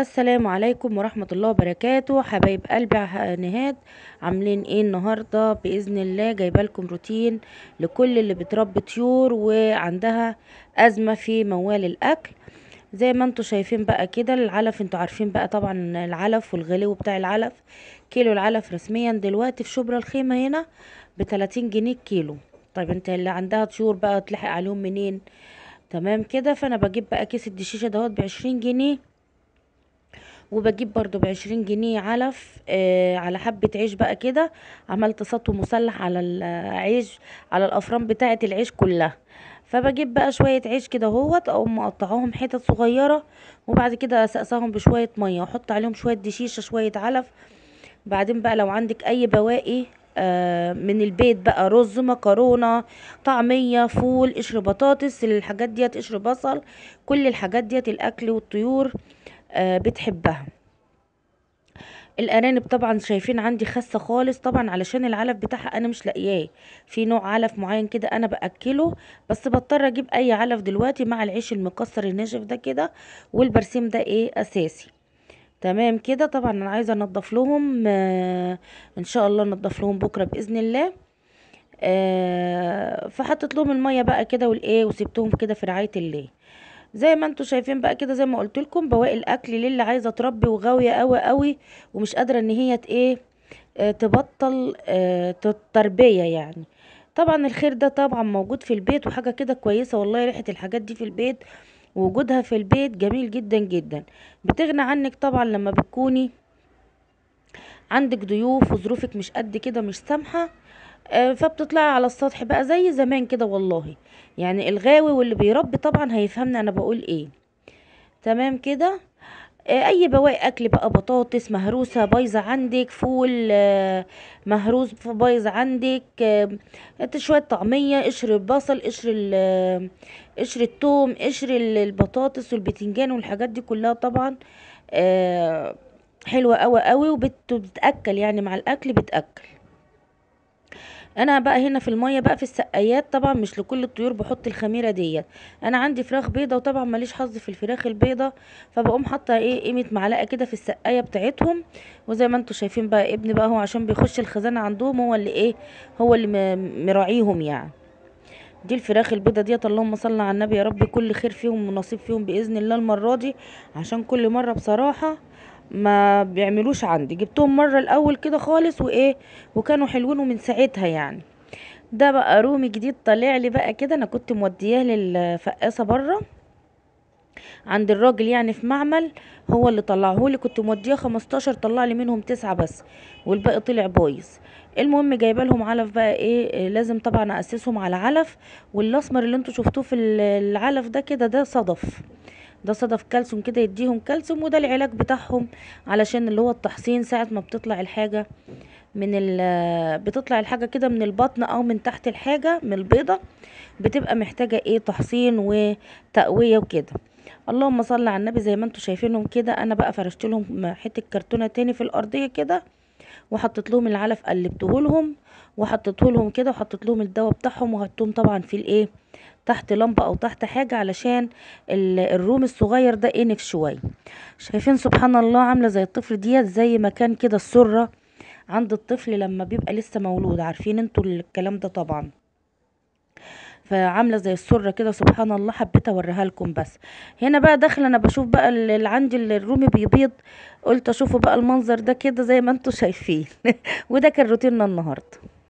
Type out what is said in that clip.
السلام عليكم ورحمة الله وبركاته. حبايب قلبي نهاد، عاملين ايه النهاردة؟ بإذن الله جايبه لكم روتين لكل اللي بتربي طيور وعندها أزمة في موال الأكل. زي ما انتوا شايفين بقى كده العلف، انتوا عارفين بقى طبعا العلف والغلو بتاع العلف. كيلو العلف رسميا دلوقتي في شبرا الخيمة هنا ب30 جنيه الكيلو. طيب انت اللي عندها طيور بقى تلحق عليهم منين؟ تمام كده. فانا بجيب بقى كيس الدشيشة دوت ب20 جنيه، وبجيب برضو ب20 جنيه علف على حبة عيش بقى كده. عملت سطو مسلح على العيش، على الافران بتاعة العيش كلها. فبجيب بقى شوية عيش كده اهوت، اقوم مقطعاهم حتت صغيرة، وبعد كده اسقسهم بشوية مية واحط عليهم شوية دشيشة شوية علف. بعدين بقى لو عندك اي بواقي من البيت بقى، رز، مكرونة، طعمية، فول، قشر بطاطس، الحاجات ديت، قشر بصل، كل الحاجات ديت الاكل والطيور بتحبها. الارانب طبعا شايفين عندي خاسه خالص، طبعا علشان العلف بتاعها انا مش لاقياه، في نوع علف معين كده انا باكله، بس بضطر اجيب اي علف دلوقتي مع العيش المكسر الناشف ده كده، والبرسيم ده ايه اساسي. تمام كده. طبعا انا عايزه انضف لهم، ان شاء الله انضف لهم بكره باذن الله. فحطيت لهم المية بقى كده والايه، وسبتهم كده في رعاية الله. زي ما انتوا شايفين بقى كده، زي ما قلت لكم بواقي الاكل للي عايزه تربي وغاويه قوي قوي ومش قادرة ان هي ايه تبطل التربية يعني. طبعا الخير ده طبعا موجود في البيت، وحاجه كده كويسة والله. ريحه الحاجات دي في البيت ووجودها في البيت جميل جدا جدا، بتغنى عنك طبعا لما بتكوني عندك ضيوف وظروفك مش قد كده، مش سامحه، فبتطلعي على السطح بقى زي زمان كده والله. يعني الغاوي واللي بيربي طبعا هيفهمني انا بقول ايه. تمام كده. اي بواقي اكل بقى، بطاطس مهروسه بايظة عندك، فول مهروس بايظ عندك، شوية طعميه، قشر بصل، قشر الثوم، قشر البطاطس والبتنجان والحاجات دي كلها طبعا حلوة قوي قوي، وبتتاكل يعني مع الاكل بتاكل. انا بقى هنا في المية بقى في السقايات، طبعا مش لكل الطيور بحط الخميره ديت. انا عندي فراخ بيضة، وطبعا ماليش حظ في الفراخ البيضة، فبقوم حاطه ايه قيمة معلقه كده في السقاية بتاعتهم. وزي ما انتوا شايفين بقى ابني بقى هو عشان بيخش الخزانة عندهم، هو اللي ايه، هو اللي مراعيهم يعني. دي الفراخ البيضة ديت، اللهم صل على النبي يا رب، كل خير فيهم ونصيب فيهم باذن الله المرة دي، عشان كل مرة بصراحة ما بيعملوش عندي. جبتهم مرة الاول كده خالص وايه، وكانوا حلوين، ومن ساعتها يعني. ده بقى رومي جديد طالع لي بقى كده، انا كنت مودياه للفقاسه بره عند الراجل يعني في معمل، هو اللي طلعهولي. كنت مودياه 15، طلع لي منهم 9 بس، والباقي طلع بايظ. المهم جايبه لهم علف بقى ايه، لازم طبعا اسسهم على علف. والاسمر اللي انتوا شفتوه في العلف ده كده، ده صدف، ده صدف كالسيوم كده، يديهم كالسيوم، وده العلاج بتاعهم علشان اللي هو التحصين. ساعة ما بتطلع الحاجة من بتطلع الحاجة كده من البطن او من تحت الحاجة من البيضة، بتبقى محتاجة ايه، تحصين وتقوية وكده. اللهم صل على النبي. زي ما انتوا شايفينهم كده، انا بقى فرشت لهم حتة كرتونة تاني في الارضية كده، وحطيت لهم العلف، قلبته لهم وحطيته لهم كده، وحطيت لهم الدواء بتاعهم، وحطيتهم طبعا في الايه تحت لمبة او تحت حاجة علشان الروم الصغير ده انف شوية. شايفين سبحان الله عامله زي الطفل ديت، زي ما كان كده السرة عند الطفل لما بيبقى لسه مولود، عارفين انتوا الكلام ده طبعا. فعامله زي السرة كده سبحان الله، حبيت اوريها لكم. بس هنا بقى داخله انا بشوف بقى اللي عندي الرومي بيبيض، قلت اشوفه بقى المنظر ده كده زي ما انتوا شايفين. وده كان روتيننا النهارده.